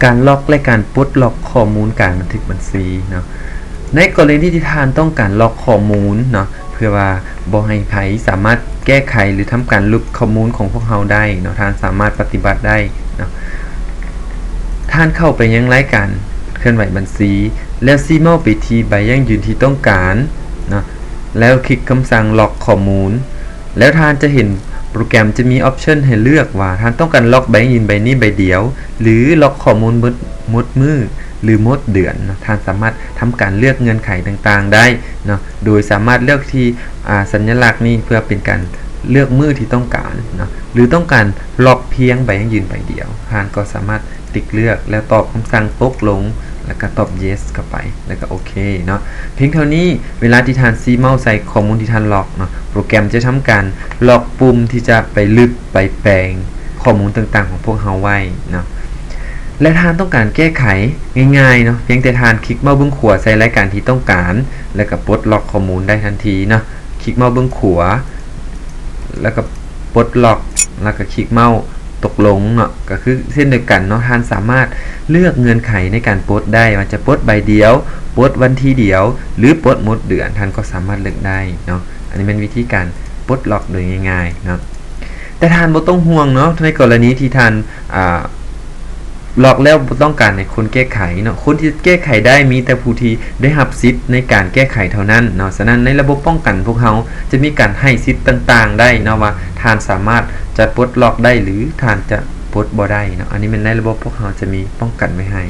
ການລັອກ ແລະ ການປົດລັອກຂໍ້ມູນການບັນທຶກບັນຊີເນາະ. ໃນກໍລະນີທີ່ທ່ານຕ້ອງການລັອກຂໍ້ມູນເນາະ ເພື່ອວ່າບໍ່ໃຫ້ໃຜສາມາດແກ້ໄຂ ຫຼື ທຳການຫຼຸດຂໍ້ມູນຂອງພວກເຮົາໄດ້ເນາະ, ທ່ານສາມາດປະຕິບັດໄດ້ເນາະ. ທ່ານເຂົ້າໄປຍັງລາຍການເຄື່ອນໄຫວບັນຊີ ແລ້ວຊີ້ເມົ້າໄປທີ່ໃບຢັ້ງຢືນທີ່ຕ້ອງການເນາະ, ແລ້ວຄລິກຄຳສັ່ງລັອກຂໍ້ມູນ. ແລ້ວທ່ານຈະເຫັນໂປຣແກຣມຈະມີອອບຊັນໃຫ້ເລືອກວ່າທ່ານຕ້ອງການລັອກໃບຢືນໃບນີ້ໃບດຽວ ຫຼື ລັອກຂໍ້ມູນໝົດ ໝົດມື້ ຫຼື ໝົດເດືອນເນາະ. ທ່ານສາມາດທຳການເລືອກເງື່ອນໄຂຕ່າງໆໄດ້ເນາະ, ໂດຍສາມາດເລືອກທີ່ ອາ ສັນຍະລັກນີ້ເພື່ອເປັນການເລືອກມື້ທີ່ຕ້ອງການເນາະ ຫຼື ຕ້ອງການລັອກພຽງໃບຢັ້ງຢືນໃບດຽວ, ທ່ານກໍສາມາດ ຕິກເລືອກ ແລ້ວຕອບຄຳສັ່ງຕົກລົງ ແລ້ວກໍຕອບ Yes ເຂົ້າໄປ ແລ້ວກໍໂອເຄເນາະ. ພຽງເທົ່ານີ້ ເວລາທີ່ທ່ານຊີ້ເມົ້າໃສ່ຂໍ້ມູນທີ່ທ່ານລັອກເນາະ, ໂປຣແກຣມຈະທຳການລັອກປຸ່ມທີ່ຈະໄປລຶບ ໄປແປງຂໍ້ມູນຕ່າງໆຂອງພວກເຮົາໄວ້ເນາະ. ແລະ ທ່ານຕ້ອງການແກ້ໄຂ ງ່າຍໆເນາະ, ພຽງແຕ່ທ່ານຄລິກເມົ້າເບື້ອງຂວາໃສ່ລາຍການທີ່ຕ້ອງການ ແລ້ວກໍປົດລັອກຂໍ້ມູນໄດ້ທັນທີເນາະ. ຄລິກເມົ້າເບື້ອງຂວາ ແລ້ວກໍປົດລັອກ ແລ້ວກໍຄລິກເມົ້າຕົກລົງເນາະ, ກໍຄືເຊັ່ນດຽວກັນເນາະ, ທ່ານສາມາດເລືອກເງື່ອນໄຂໃນການປົດໄດ້ວ່າຈະປົດໃບດຽວ, ປົດວັນທີດຽວ ຫຼື ປົດໝົດເດືອນ, ທ່ານກໍສາມາດເລືອກໄດ້ເນາະ. ອັນນີ້ແມ່ນວິທີການປົດລັອກໂດຍງ່າຍໆເນາະ. ແຕ່ທ່ານບໍ່ຕ້ອງຫ່ວງເນາະ, ໃນກໍລະນີທີ່ທ່ານ ອາ ລັອກແລ້ວບໍ່ຕ້ອງການໃຫ້ຄົນແກ້ໄຂເນາະ, ຄົນທີ່ແກ້ໄຂໄດ້ມີແຕ່ຜູ້ທີ່ໄດ້ຮັບສິດໃນການແກ້ໄຂເທົ່ານັ້ນເນາະ. ສະນັ້ນໃນລະບົບປ້ອງກັນພວກເຮົາຈະມີການໃຫ້ສິດຕ່າງໆໄດ້ເນາະ, ວ່າທ່ານສາມາດຈະປົດລັອກໄດ້ ຫຼື ທ່ານຈະປົດບໍ່ໄດ້ເນາະ. ອັນນີ້ແມ່ນໃນລະບົບພວກເຮົາຈະມີປ້ອງກັນໄວ້ໃຫ້.